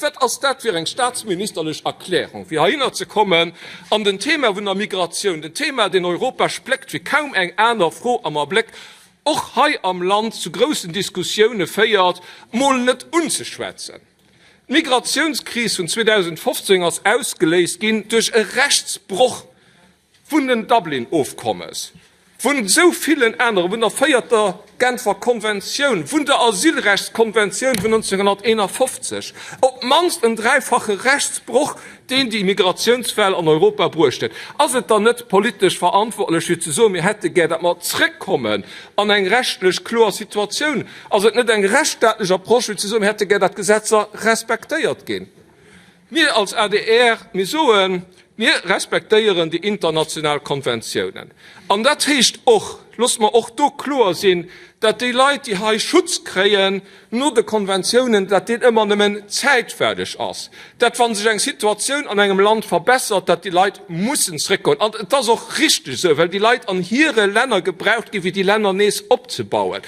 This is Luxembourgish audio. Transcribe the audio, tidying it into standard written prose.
Wat ass dat fir eng staatsministerlech Erklärung, fir heihinner ze kommen an den Thema vun der Migratioun, den Thema, deen Europa spléckt wéi kaum eng aner Fro am Abléck, och hei am Land zu groussen Diskussioune féiert, mol net unzeschwätzen? D'Migratiounskris vun 2015 ass ausgeléist ginn duerch e Rechtsbroch vun den Dublin-Ofkommes, vun esou villen aneren, vun der véierter Genfer Konventioun, vun der Asylrechtskonventioun vun 1951, op d'mannst en dräifache Rechtsbroch, deen déi Migratiounswell an Europa bruecht huet. Ass et dann net politesch verantwortlech fir ze soen, mir hätte gär, datt mer zrëckkommen an eng rechtlech kloer Situatioun? Ass et net eng rechtsstaatlech Approche fir ze soen, mir hätte gär, datt d'Gesetzer respektéiert ginn? Mir als adr, mir soen, mir respektéieren déi international Konventiounen. An dat heescht och, loosse mer och do kloer sinn, dat déi Leit, déi hei Schutz kréien no de Konventiounen, dat deen ëmmer nëmmen zäitweileg ass, dat wa sech eng Situatioun an engem Land verbessert, dat déi Leit mussen zrëckgoen. An et ass och richteg esou, well déi Leit an hire Länner gebraucht ginn, fir déi Länner nees opzebauen.